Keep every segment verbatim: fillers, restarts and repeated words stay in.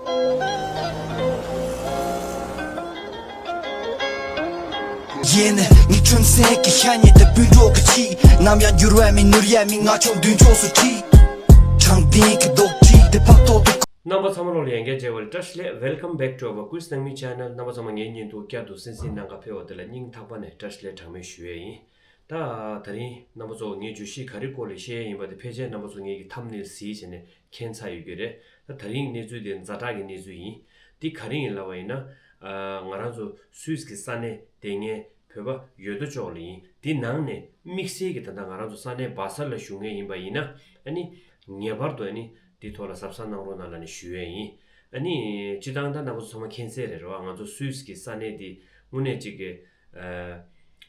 ཡིན། ངའི་ཁྲིམས་སེང་གི་ཤ་ཉེ་དེ་སྤུན་གྲོགས་ཀྱི་ཆེད། ནམ་ཡང་འགྱུར་བ་མེད་ནོར་ཡ་མེད། ང་ཆོ་མདུན་ཕྱོགས་སུ་ཁྲིད། དྲང་བདེན་གྱི་རྡོག་ཁྲིད་དེ་ཕན་ཐོགས་དུ། རྣམ་པ་ཚང་མ་ལོ་ལ་ཡང་བསྐྱར་མཇལ་བ་ལ་བཀྲ་ཤིས་བདེ་ལེགས། Welcome back to our Quiz Nangmi channel. རྣམ་པ་ཚང་མ་ངའི་བརྙན་ཐུང་བསྐྱར་དུ་གསན་གཟིགས་གནང་ག་ཕེབས་པ་དེ་ལ་སྙིང་ཐག་པ་ནས་བཀྲ་ཤིས་བདེ་ལེགས་གྲངས་མེད་ཞུ་ཡས་ཡིན། ད་དེ་རིང་རྣམ་པ་ཚོ་ངས་བརྗོད་གཞི་ག་རེ་སྐོར་ལ་བཤད་ཡས་ཡིན་པ་དེ་ཕལ་ཆེར་རྣམ་པ་ཚོ་ངེད་ཀྱི་ཐམ་ནེལ་གཟིགས་བྱས་ནས་མཁྱེན་ཚར་ཡོད་ཀྱི་རེད། ད་དེ་རིང་གནས་ཚུལ་དེ་ཛ་དྲག་གི་གནས་ཚུལ་ཡིན། འདི་ག་རེ་ཡིན་ལབ་པ་ཡིན་ན། ཨ། ང་རང་ཚོ་སུད་སི་གི་ས་གནས་དེ་ངས་བོད་པ་ཡོད་དོ་ཅོག་ལ་ཡིན། དེ་ནང་ནས་དམིགས་བསལ་གྱི་ད་ལྟ་ང་རང་ཚོ་ས་གནས་སྦ་སལ་ལ་བཞུགས་མཁན་ཡིན་པ་ཡིན་ན། ཨ་ནི་ངེས་པར་དུ་ཨ་ནི་འདི་ཐོག་ལ་གཟབ་གཟབ་གནང་རོགས་གནང་ལབ་ནས་ཞུ་ཡས་ཡིན། ཨ་ནི་སྤྱིར་བཏང་ད་རྣམ་པ་ཚོ་ཚང་མ་མཁྱེན་གསལ་རེད་རོ། ང་ཚོ་སུད་སི་གི་ས་གནས་འདི་དངོས་གནས་ཅིག་གི། ཨ།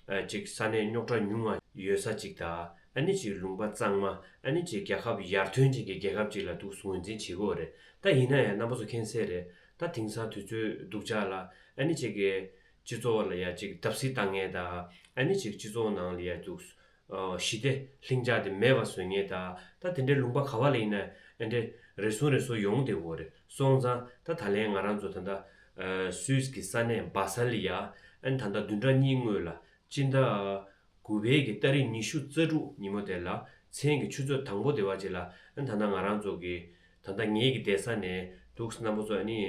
ཨ། ཅིག་ས་གནས་རྙོག་དྲ་ཉུང་བ་ཡོད་ས་ཅིག་དང་། ཨ་ནི་ཅིག་ལུང་པ་གཙང་མ། ཨ་ནི་ཅིག་རྒྱལ་ཁབ་ཡར་ཐོན་ཅན་གྱི་རྒྱལ་ཁབ་ཅིག་ལ་འདུག་ངོས་འཛིན་བྱེད་ཀྱི་ཡོད་རེད། ད་ཡིན་ན་ཡང་རྣམ་པ་ཚོ་མཁྱེན་གསལ་རེད། ད་དེང་སང་དུས་ཚོད་སྡུག་ཅག་ལ་ཨ་ནི་ཅིག་གི་སྤྱི་ཚོགས་ལ་ཡ་ཅིག་བརྡབ་གསིག་བཏང་མཁན་དང་། ཨ་ནི་ཅིག་སྤྱི་ཚོགས་ནང་ལ་ཡ་འདུག་ཨ། ཞི་བདེ་ལྷིང་འཇགས་དེ་མེད་པ་བཟོ་མཁན་དང་། ད་དེ་འདྲའི་ལུང་པ་ག་བ་ལ་ཡིན་ན་ཨ་འདྲའི་རེ་ཟུང་རེ་ཟུང་ཡོང་བསྡད་ཡོད་རེད། སོང་ཙང་ད་ད་ལན་ང་རང་ཚོ་ད་ལྟ། ཨ། སུད་སི་གི་ས་གནས་སྦ་སལ་ལ་ཡ། ཨ་ནི་ད་ལྟ་བདུན་ཕྲག་གཉིས་སྔོན་ལ། སྤྱི་ཟླ་དགུ་པའི་གི་ཏ་རིག་ཉི་ཤུ་རྩ་དྲུག་ཉིན་མོ་དེ་ལ། མཚན་གྱི་ཆུ་ཚོད་དང་པོ་དེ་བ་ཅིག་ལ། ཨ་ནི་ད་ལྟ་ང་རང་ཚོ་གི། ད་ལྟ་ངེད་ཀྱི་བསྡད་ས་ནས་འདུག་སེ་རྣམ་པ་ཚོ་ཨ་ནི་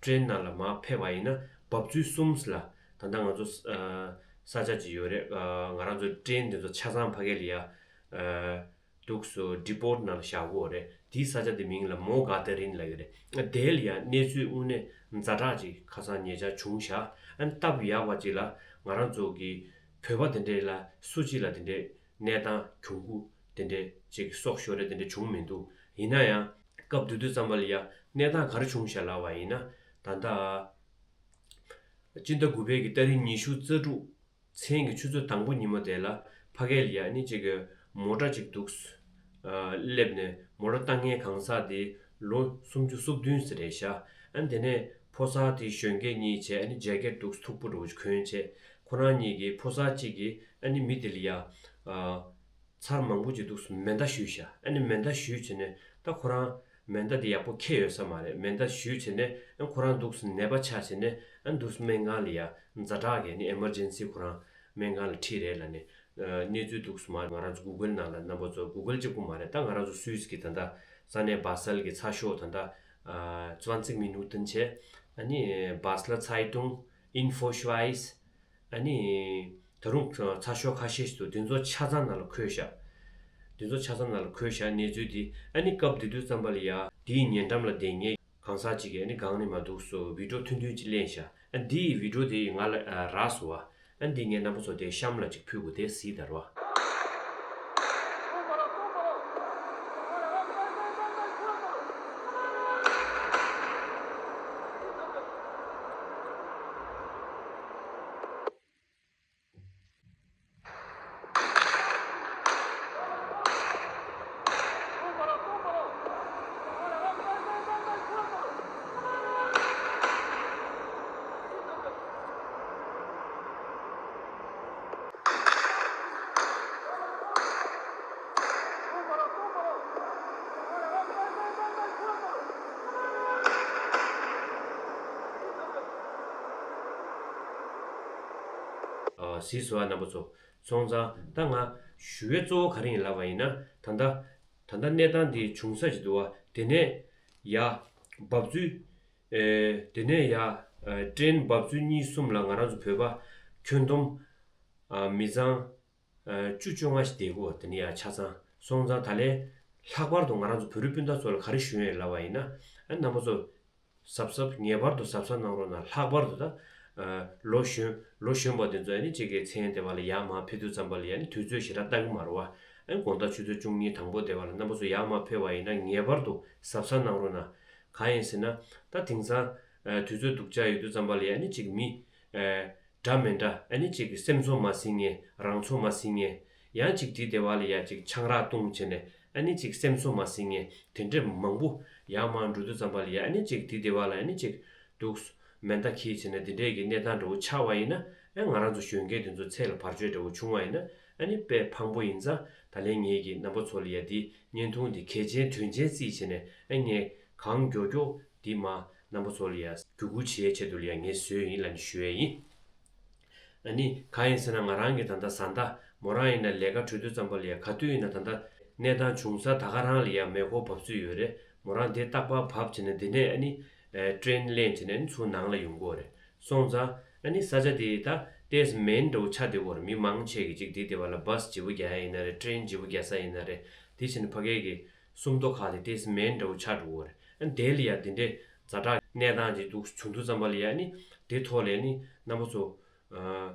ཊེན་ནང་ལ་མར་ཕེབས་པ་ཡིན་ན། འབབ་ཚུགས་གསུམ་ལ་ད་ལྟ་ང་ཚོ། ཨ། ས་ཆ་ཅིག་ཡོད་རེད། ཨ། ང་རང་ཚོ་ཊེན་དེ་ཚོ་ཆ་ཚང་ཕ་གི་ལ་ཡ། ཨ། འདུག་སེ་ཌི་པོར་ཊི་ནང་ལ་བཞག་གི་ཡོད་རེད། དེའི་ས་ཆ་དེ་མིང་ལ་མོ་ག་དེ་རིན་ལབ་ཀྱི་རེད། དེ་ལ་ཡ་གནས་ཚུལ་དངོས་གནས་ཛ་དྲག་ཅིག་ཁ་སང་ཉེ་ཆར་བྱུང་ཤག་ཨ་ནི་སྟབས་ཡག་པ་ཅིག་ལ་ང་རང་ཚོ་གི་བོད་པ་དེ་འདྲས་ལ་སུ་གཅིག་ལ་དེ་འདྲས་གནས་སྟངས་གྱོང་གུད་དེ་འདྲས་ཅིག་སྲོག་ཤོར་རེ་དེ་འདྲས་བྱུང་མི་འདུག་ཡིན་ན་ཡང་སྐབས་དེ་དུས་ཙམ་པ་ལ་ཡ་གནས་སྟངས་ག་རེ་བྱུང་ཤག་ལབ་པ་ཡིན་ན། ད་ལྟ་སྤྱི་ཟླ་དགུ་པའི་གི་ཏ་རིག་ཉི་ཤུ་རྩ་དྲུག་མཚན་གྱི་ཆུ་ཚོད་དང་པོ་ཉིན་མོ་དེ་ལ་ཕ་གི་ལ་ཡ་ནི་ཅིག་གི་མོ་ཊ་ཅིག་འདུག་ཨ། སླེབས་ནས་མོ་ཊ་བཏང་མཁན་གང་ཟག་དེ་ལོ་སུམ་ཅུ་སོ་བདུན་ཙམ་རེད་ཤག་ཨ་ནི་དེ་ནས་ཕོ་གསར་དེ་གཞོན་སྐྱེས་གཉིས་བྱས། ཨ་ནི་ཇེ་ཀེ་ཊི་འདུག་མཐུག་པོ་འདྲ་བོ་ཅིག་གོན་བྱས། ཁོ་རང་གཉིས་ཀྱིས་ཕོ་གསར་གཅིག་གིས་ཨ་ནི་མི་དེ་ལ་ཡ། ཨ། ཚར་མང་པོ་ཅིག་འདུག་སེ་མེ་མདའ་གཞུས་ཤག་ཨ་ནི་མེ་མདའ་གཞུས་བྱས་ནས། ད་ཁོ་རང་མེ་མདའ་དེ་ཡག་པོ་འཁྱེར་ཡོད་ས་མ་རེད། མེ་མདའ་གཞུས་བྱས་ནས། ཨ། ཁོ་རང་འདུག་སེ་ནད་པ་ཆགས་བྱས་ནས། ཨ། འདུག་སེ་སྨན་ཁང་ལ་ཡ་ཛ་དྲག་གི་ནི་ཨེ་མར་ཇེན་སི་ཁོ་རང་སྨན་ཁང་ལ་ཁྲིད་རེད་ལབ་ནས། ཨ། གནས་ཚུལ་འདུག་སེ་མ་ང་རང་ཚོ་གུ་གལ་ནང་ལ་རྣམ་པ་ཚོ་གུ་གལ་གཅིག་པུ་མ་རེད། ད་ང་རང་ཚོ་སུད་སི་གི་ད་ལྟ་ས་གནས་སྦ་སལ་གྱི་ཚགས་ཤོག་ད་ལྟ། ཨ། zwanzig Minuten བྱས། ཨ་ནི་Basler Zeitung, Infoschweiz། ཨ་ནི་ད་རུང་ཚགས་ཤོག་ཁ་ཤས་ཤིག་འདུག་དེ་ཚོ་ཆ་ཚང་ནང་ལ་འཁོད་ཤག་དེ་ཚོ་ཆ་ཚང་ནང་ལ་འཁོད་ཤག་གནས་ཚུལ་དེ། ཨ་ནི་སྐབས་དེ་དུས་ཙམ་པ་ལ་ཡ་དེའི་ཉེ་འགྲམ་ལ་བསྡད་མཁན་གང་ཟག་ཅིག་གིས་ཨ་ནི་སྒང་ནས་མར་འདུག་སེ་བི་ཌི་ཡོ་ཐུང་ཐུང་ཅིག་ལེན་ཤག་ཨ། འདིའི་བི་ཌི་ཡོ་དེ་ང་ལ་རག་སོང་བ། ཨ། འདི་ངས་རྣམ་པ་ཚོ་དེ་གཤམ་ལ་ཅིག་ཕུལ་དགོས། དེ་གཟིགས་དང་རོ། ཨ། གཟིགས་སོང་ཨ་རྣམ་པ་ཚོ། སོང་ཙང་ད་ང་ཞུ་བའི་གཙོ་བོ་ག་རེ་ཡིན་ལབ་པ་ཡིན་ན། ད་ལྟ་ད་ལྟ་གནས་སྟངས་འདི་བྱུང་ས་ཅིག་འདུག་བ། དེ་ནས་ཡ་འབབ་ཚུགས། ཨེ། དེ་ནས་ཡ། ཨེ། ཊེན་འབབ་ཚུགས་གཉིས་གསུམ་ལ་ང་རང་ཚོ་བོད་པ་ཁྱོན་བསྡོམས། ཨ། མི་ཚང་། ཨ། བཅུ་བཅོ་ལྔ་ཞིག་བསྡད་ཀྱི་ཡོད། དེ་ནས་ཡ་ཆ་ཚང་སོང་ཙང་ད་ལན་ལྷག་པར་དུ་ང་རང་ཚོ་བོད་རིགས་སྤུན་ཟླ་ཚོ་ལ་ག་རེ་ཞུ་ཡིན་ལབ་པ་ཡིན་ན། ཨ། རྣམ་པ་ཚོ་གཟབ་གཟབ་ངེས་པར་དུ་གཟབ་གཟབ་གནང་རོགས་གནང་། ལྷག་པར་དུ་ད། ཨ། ལོ་གཞོན་ལོ་གཞོན་པ་དེ་ཚོ་ཨ་ནི་གཅིག་གི་མཚན་དེ་བ་ལ་ཡར་མར་ཕེབས་དུས་ཙམ་པ་ལ་ཡ་ཨ་ནི་དུས་ཚོད་ཞེ་དྲག་ལྟ་གི་མ་རེད་བ། ཨ་ནི་དགོང་དག་ཆུ་ཚོད་བཅུ་གཉིས་དང་པོ་དེ་བ་ལ་རྣམ་པ་ཚོ་ཡར་མར་ཕེབས་པ་ཡིན་ན་ངེས་པར་དུ་གཟབ་གཟབ་གནང་རོགས་གནང་། གང་ཡིན་ཟེར་ན། ད་དེང་སང་། ཨ། དུས་ཚོད་སྡུག་ཅག་ཡོད་དུས་ཙམ་པ་ལ་ཡ་ཨ་ནི་གཅིག་མི། ཨ། འདྲ་མི་འདྲ། ཨ་ནི་གཅིག་གི་སེམས་ཚོར་མ་ཟིན་མཁན། རང་ཚོར་མ་ཟིན་མཁན། ཡང་གཅིག་དེའི་སྡེ་བ་ལ་ཡ་གཅིག་ཆང་རག་བཏུང་བྱས་ནས་ཨ་ནི་གཅིག་སེམས་ཚོར་མ་ཟིན་མཁན་དེ་འདྲས་མང་པོ་ཡར་མར་འགྲོ་དུས་ཙམ་པ་ལ་ཡ་ཨ་ནི་གཅིག་དེའི་སྡེ་བ་ལ་ཨ་ནི་གཅིག་འདུག་མེ་མདའ་འཁྱེར་བྱས་ནས་དེ་འདྲས་ཀྱི་གནས་སྟངས་འདྲ་བོ་ཆགས་པ་ཡིན་ན། ཨ། ང་རང་ཚོ་གཞོན་སྐྱེས་དེ་ཚོ་ཚེ་ལ་བར་ཆད་འདྲ་བོ་བྱུང་བ་ཡིན་ན་ཨ་ནི་དཔེ་ཕངས་པོ་ཡིན་ཙང་། ད་ལན་ངེད་ཀྱིས་རྣམ་པ་ཚོ་ལ་ཡ་འདི་བརྙན་ཐུང་འདི་གལ་ཆེན་དོན་ཆེན་བརྩིས་བྱས་ནས། ཨ། ངས་གང་མགྱོགས་མགྱོགས་འདི་མར་ རྣམ་པ་ཚོ་ལ་ཡ་བརྒྱུད་སྐུར་བྱེད་ཆེད་དུ་ལ་ཡ་ངས་བཟོས་ཡིན་ལབ་ནས་ཞུ་ཡས་ཡིན། ཨ་ནི་གང་ཡིན་ཟེར་ན་ང་རང་གི་ད་ལྟ་བཟའ་ཟླ་མོ་རང་ཡིན་ན་ལས་ཀ་གྲོལ་དུས་ཙམ་པ་ལ་ཡ་ག་དུས་ཡིན་ན་ད་ལྟ་གནས་སྟངས་བྱུང་ས་ད་ག་རང་ལ་ཡ་མེ་འཁོར་བབས་ཚུལ་ཡོད་རེད། མོ་རང་དེ་རྟག་པར་བབས་བྱས་ནས་དེ་ནས་ཨ་ནི་ཨེ་ཀྲེན་ལེན་བྱས་ནས་ཨ་ནི་ཚུར་ནང་ལ་ཡོང་གི་ཡོད་རེད། སོང་ཙང་ཨ་ནི་ས་ཆ་དེ་ད་ཏེས་མེན་འདྲ་བོ་ཆགས་བསྡད་ཡོད་རེད། མི་མང་ཆེ་གི་ཅིག་དེ་དེ་བ་ལ་བྷ་སི་བརྗེ་པོ་རྒྱག་ཡ་ཡིན་ན་རེད། ཀྲེན་བརྗེ་པོ་རྒྱག་ས་ཡིན་ན་རེད། དེ་བྱས་ནས་ཕ་གི་གི་སུམ་མདོ་ཁག་དེ་ཏེས་མེན་འདྲ་བོ་ཆགས་འགྲོ་གི་ཡོད་རེད། ཨ་ནི་དེ་ལ་ཡ་དེ་འདྲའི་ཛ་དྲག་གནས་སྟངས་ཅིག་འདུག་བྱུང་དུས་ཙམ་པ་ལ་ཡ་ཨ་ནི་དེ་ཐོག་ལ་ཨ་ནི་རྣམ་པ་ཚོ་ཨ་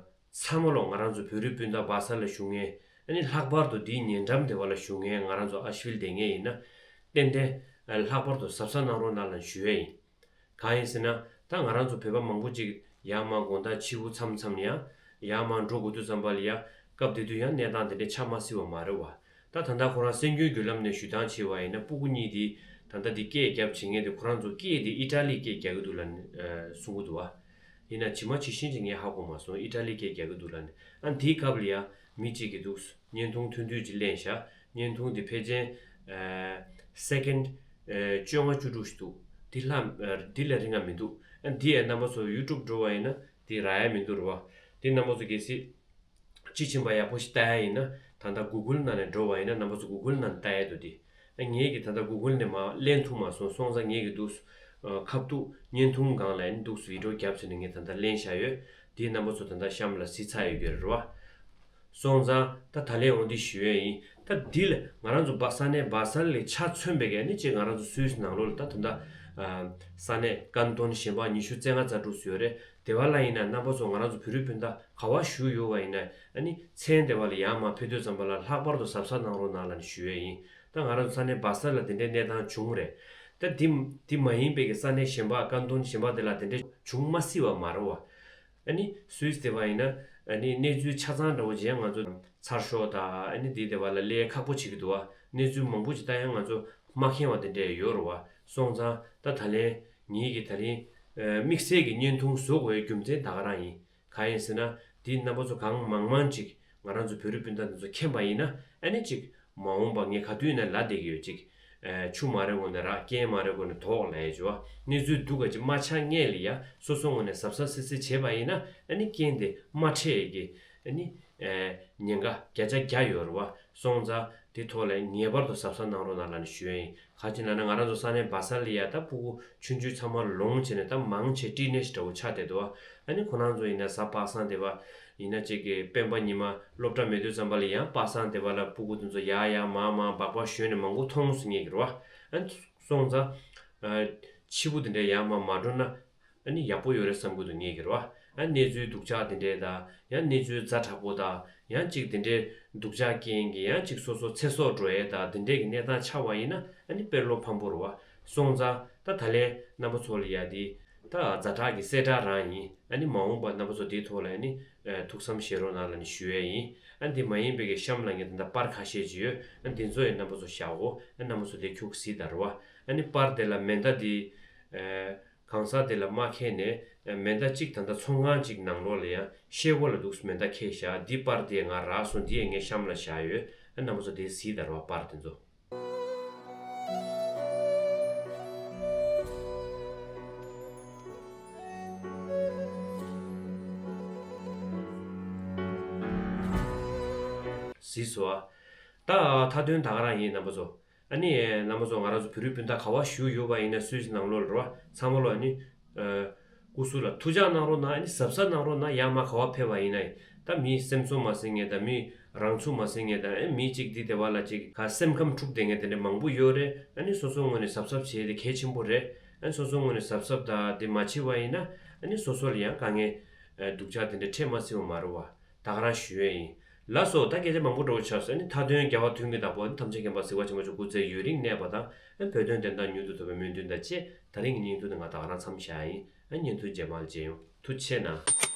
ཚང་མ་ལོ་ང་རང་ཚོ་བོད་རིགས་སྤུན་ཟླ་སྦག་ས་ལ་བཞུགས་མཁན་ཨ་ནི་ལྷག་པར་དུ་འདིའི་ཉེ་འགྲམ་དེ་བ་ལ་བཞུགས་མཁན་ང་རང་ཚོ་ཨ་ཤི་ཝིལ་བསྡད་མཁན་ཡིན་ན་ཏན་ཏན་ཨ་ལྷག་པར་དུ་གཟབ་གཟབ་གནང་རོགས་གནང་ལབ་ཞུ་ཡས་ཡིན། གང་ཡིན་ཟེར་ན་ད་ང་རང་ཚོ་བོད་པ་མང་པོ་ཅིག་ཡར་མར་དགོང་དག་ཕྱི་པོ་མཚམས་མཚམས་ཡང་ཡར་མར་འགྲོ་དགོས་དུས་ཙམ་པ་ལ་ཡ་སྐབས་དེ་དུས་ཡང་གནས་སྟངས་དེ་འདྲ་ཆགས་མ་སྲིད་པ་མ་རེད་བ། ད་ད་ལྟ་ཁོ་རང་གསར་འགྱུར་བརྒྱུད་ལམ་ནས་ཞུ་སྟངས་བྱས་པ་ཡིན་ན་སྤུ་གུ་གཉིས་དེ་ད་ལྟ་དེ་སྐད་རྒྱབ་བྱེད་མཁན་དེ་ཁོ་རང་ཚོ་སྐད་དེ་ཨི་ཊ་ལི་སྐད་རྒྱག་གི་འདུག་ལབ་ནས་གསུང་གི་འདུག་བ། ཡིན་ན་ཇི་མ་ཇི་བཞིན་ཅིག་ངས་ཧ་གོ་མ་སོང་། ཨི་ཊ་ལི་སྐད་རྒྱག་གི་འདུག་ལབ་ནས། ཨ་དེའི་སྐབས་ལ་ཡ་མི་གཅིག་གིས་འདུག་བརྙན་ཐུང་ཐུང་ཐུང་ཅིག་ལེན་ཤག་བརྙན་ཐུང་དེ་ཕལ་ཆེར་ཨ་སེ་ཀེན་ཌི་ཨ་བཅོ་ལྔ་བཅུ་དྲུག་ཞིག་འདུག་དེ་ལྷག་ཨ་དེ་ལས་རིང་ང་མི་འདུག་ཨ་དེ་ཡ་རྣམ་པ་ཚོ་ཡུ་ཊུབ་འགྲོ་བ་ཡིན་ན་དེ་རག་ཡ་མི་འདུག་རེད་བ། དེ་རྣམ་པ་ཚོ་གལ་སྲིད་དཔྱིས་ཕྱིན་པ་ཡག་པོ་ཞིག་ལྟ་ཡ་ཡིན་ན་ད་ལྟ་གུ་གུལ་ནང་ནས་འགྲོ་བ་ཡིན་ན་རྣམ་པ་ཚོ་གུ་གུལ་ནང་ནས་ལྟ་ཡ་འདུག་དེ་ཨ་ངས་ཀྱི་ད་ལྟ་གུ་གུལ་ནས་མར་ལེན་ཐུབ་མ་སོང་། སོང་ཙང་ངས་ཀྱི་འདུག་ཨ་ཁ་ཐུག་བརྙན་ཐུང་སྒང་ལ་ཡིན་འདུག་བི་ཌི་ཡོ་རྒྱབ་བྱས་ནས་ངས་ད་ལྟ་ལེན་བཞག་ཡོད། དེ་རྣམ་པ་ཚོ་ད་ལྟ་གཤམ་ལ་གཟིགས་ཚར་ཡོད་ཀྱི་རེད་བ། སོང་ཙང་ད་ད་ལན་འོ་འདི་ཞུ་ཡས་ཡིན། ད་འདི་ལ་ང་རང་ཚོ་སྦག་ས་གནས་སྦག་ས་ལ་ཆ་མཚོན་པའི་གལ་ནི་ཅིག་ང་རང་ཚོ་སུད་སི་ནང་ལོགས་ལ་ད་ད་ལྟ་ས་གནས་ཀན་ཏོན་གཞན་པ་ཉི་ཤུ་རྩ་ལྔ་རྩ་དྲུག་ཙམ་ཡོད་རེད། དེ་བ་ལ་ཡིན་ན་རྣམ་པ་ཚོ་ང་རང་ཚོ་བོད་རིགས་སྤུན་ཟླ་ག་བ་བཞུགས་ཡོད་བ་ཡིན་ན་ཨ་ནི་མཚན་དེ་བ་ལ་ཡར་མར་ཕེབས་དུས་ཙམ་པ་ལ་ལྷག་པར་དུ་གཟབ་གཟབ་གནང་རོགས་གནང་ལབ་ནས་ཞུ་ཡས་ཡིན། ད་ང་རང་ཚོ་ས་གནས་སྦག་ས་ལ་དེ་འདྲའི་གནས་སྟངས་བྱུང་རེད། ད་དེ་དེ་མ་ཡིན་པའི་གི་ས་གནས་གཞན་པ་ཀན་ཏོན་གཞན་པ་དེ་ལ་དེ་འདྲ་བྱུང་མ་སྲིད་པ་མ་རེད་བ། ཨ་ནི་སུད་སི་དེ་བ་ཡིན་ན་ཨ་ནི་གནས་ཚུལ་ཆ་ཚང་འདྲ་བོ་ཅིག་ང་ཚོ་ཚར་ཤོག་དང་ཨ་ནི་དེ་དེ་བ་ལ་ལས་ཁག་པོ་བྱེད་ཀྱི་འདུག་བ། གནས་ཚུལ་མང་པོ་ཅིག་ད་ཡང་ང་ཚོ་མ་མཁྱེན་པ་དེ་འདྲ་ཡོད་རེད་བ། སོང་ཙང་ད་ད་ལན་ངེད་ཀྱི་ད་རིང་ཨ་དམིགས་བསལ་གྱི་བརྙན་ཐུང་བཟོ་དགོས་རྒྱུ་མཚན་ད་ག་རང་ཡིན། གང་ཡིན་ཟེར་ན་དེ་རྣམ་པ་ཚོ་གང་མང་མང་ཅིག་ང་རང་ཚོ་བོད་རིགས་སྤུན་ཟླ་འདི་ཚོ་མཁྱེན་པ་ཡིན་ན་ཨ་ནི་ཅིག་མ་འོངས་པ་ངས་ག་དུས་ཡིན་ན་ལབ་བསྡད་ཀྱི་ཡོད་ཅིག་ཨ་ཆུ་མ་རེག་གོང་ནས་རག་རྐྱེན་མ་རེག་གོང་ནས་དོགས་ལབ་ཡས་ཅིག་བ། གནས་ཚུལ་སྡུག་ག་ཅིག་མ་ཆགས་སྔོན་ལ་ཡ་སོ་སོ་ངོས་ནས་གཟབ་གཟབ་སིལ་སིལ་བྱས་པ་ཡིན་ན་ཨ་ནི་རྐྱེན་དེ་མ་འཕྲད་ཀྱི་ཨ་ནི་ཨ་ཉེན་ཁ་བརྒྱ་ཆ་བརྒྱ་ཡོད་རེད་བ། སོང་ཙང་དེ་ཐོག་ལ་ངེས་པར་དུ་གཟབ་གཟབ་གནང་རོགས་གནང་ལབ་ནས་ཞུ་ཡས་ཡིན། ག་ཅི་ལབ་ན་ང་རང་ཚོ་ས་གནས་སྦག་ས་ལ་ཡ་ད་སྤུ་གུ་ཆུང་ཆུང་ཚང་མ་ལོངས་བྱས་ནས་ད་མང་ཆེ་ཊི་ནེ་ཇི་འདྲ་བོ་ཆགས་བསྡད་འདུག་ཨ་ནི་ཁོ་རང་ཚོ་ཡིན་ན་གཟའ་པ་སངས་དེ་བ་ཡིན་ན་ཅིག་གི་སྤེན་པ་ཉི་མ་སློབ་གྲྭ་མེད་དུས་ཙམ་པ་ལ་ཡང་པ་སངས་དེ་བ་ལ་སྤུ་གུ་དེ་ཚོ་ཡར་ཡར་མར་མར་སྦག་སྦག་ཞོན་ནས་མང་པོ་མཐོང་སོང་ངེས་ཀྱི་རེད་བ། ཨ་ནི་སོང་ཙང་ཨ་ཕྱི་པོ་དེ་འདྲ་ཡར་མར་མ་འགྲོ་ན་ཨ་ནི་ཡག་པོ་ཡོད་རེད་བསམ་གྱི་འདུག་ངེས་ཀྱི་རེད་བ། ཨ་གནས་ཚུལ་སྡུག་ཅག་དེ་འདྲས་དང་ཡང་གནས་ཚུལ་ཛ་དྲག་པོ་དང་ཡང་ཅིག་དེ་འདྲས་སྡུག་ཅག་རྐྱེན་གྱིས་ཡང་ཅིག་སོ་སོ་ཚེ་སྲོག་འགྲོ་ཡས་དང་དེ་འདྲས་ཀྱི་གནས་སྟངས་ཆགས་པ་ཡིན་ན་ཨ་ནི་དཔེ་བློ་ཕམ་པོ་རེད་བ། སོང་ཙང་ད་ད་ལན་རྣམ་པ་ཚོ་ལ་ཡ་དེ་ད་ཛ་དྲག་གི་གསལ་བསྒྲགས་རང་ཡིན། ཨ་ནི་མ་འོངས་པ་རྣམ་པ་ཚོ་དེའི་ཐོག་ལ་ཨ་ནི་ཐུགས་བསམ་བཞེས་རོགས་གནང་ལབ་ནས་ཞུ་ཡས་ཡིན། ཨ་ནི་དེ་མ་ཡིན་པའི་གི་གཤམ་ལ་ངས་ད་ལྟ་པར་ཁ་ཤས་ཅིག་ཡོད། ཨ་ནི་དེ་ཚོ་ཡང་རྣམ་པ་ཚོ་བཞག་གོ་ཨ་རྣམ་པ་ཚོ་དེ་ཁྱུག་གཟིགས་དང་རེད་བ། ཨ་ནི་པར་དེ་ལ་མེ་མདའ་དེ་གང་ཟག་དེ་ལ་མ་ཁེལ་ནས་མེ་མདའ་གཅིག་ད་ལྟ་ཚོང་ཁང་གཅིག་ནང་ལོགས་ལ་ཡང་ཤེལ་སྒོ་ལ་འདུག་མེ་མདའ་ཁེལ་བཞག་འདི་པར་དེ་ང་རག་སོང་། འདི་ཡང་ངས་གཤམ་ལ་བཞག་ཡོད། ཨ་རྣམ་པ་ཚོ་དེ་གཟིགས་དང་རོགས་པར་དེ་ཚོ། གཟིགས་སོང་ཨ། ད་མཐའ་དོན་ད་ག་རང་ཡིན་རྣམ་པ་ཚོ། ཨ་ནི་རྣམ་པ་ཚོ་ང་རང་ཚོ་བོད་རིགས་སྤུན་ཟླ་ག་བ་བཞུགས་ཡོད་པ་ཡིན་ན་སུད་སི་ནང་ལོགས་ལ་རེད་བ། ཚང་མ་ལོ་ཨ་ནི་ཨ་སྐུ་གཟུགས་ལ་ཐུགས་ཅག་གནང་རོགས་གནང་། ཨ་ནི་གཟབ་གཟབ་གནང་རོགས་གནང་། ཡར་མར་ག་བ་ཕེབས་པ་ཡིན་ན་ད་མི་སེམས་ཚོར་མ་ཟིན་ངེས་དང་མི་རང་ཚུགས་མ་ཟིན་ངེས་དང་ཨ་མི་གཅིག་འདི་དེ་བ་ལ་གཅིག་ག་སེམས་ཁམས་འཁྲུག་བསྡད་མཁན་དེ་འདྲ་མང་པོ་ཡོད་རེད། ཨ་ནི་སོ་སོའི་ངོས་ནས་གཟབ་གཟབ་བྱས་ཏེ་གལ་ཆེན་པོ་རེད། ཨ་ནི་སོ་སོའི་ངོས་ནས་གཟབ་གཟབ་དང་དེ་མ་བྱས་པ་ཡིན་ན་ཨ་ནི་སོ་སོ་ལ་ཡང་དཀའ་ངལ་སྡུག་ཅག་དེ་འདྲ་འཕྲད་མ་སྲིད་པ་མ་རེད་བ། ད་ག་རང་ཞུ་ཡས་ཡིན། ལགས་སོ། ད་སྐད་ཆ་མང་པོ་འགྲོ་བ་ཆགས་སོང་། ཨ་ནི་མཐའ་དོན་རྒྱལ་བ་དོན་གྱི་བདག་པོ་ཨ་ནི་ཐམས་ཅད་མཁྱེན་པ་གཟིགས་པ་ཆེན་པོ་མཆོག་སྐུ་ཚེ་ཡུན་རིང་གནས་པ་དང་ཨ་ནི་བོད་དོན་བདེན་མཐའ་མྱུར་དུ་ཐོབ་པའི་སྨོན་འདུན་དང་བཅས་ད་རིང་གི་བརྙན་ཐུང་འདི་ང་ད་ག་རང་མཚམས་བཞག་ཡིན། ཨ་ནི་བརྙན་ཐུང་རྗེས་མ་ལ་མཇལ་ཡོང་། ཐུགས་རྗེ་གནང་།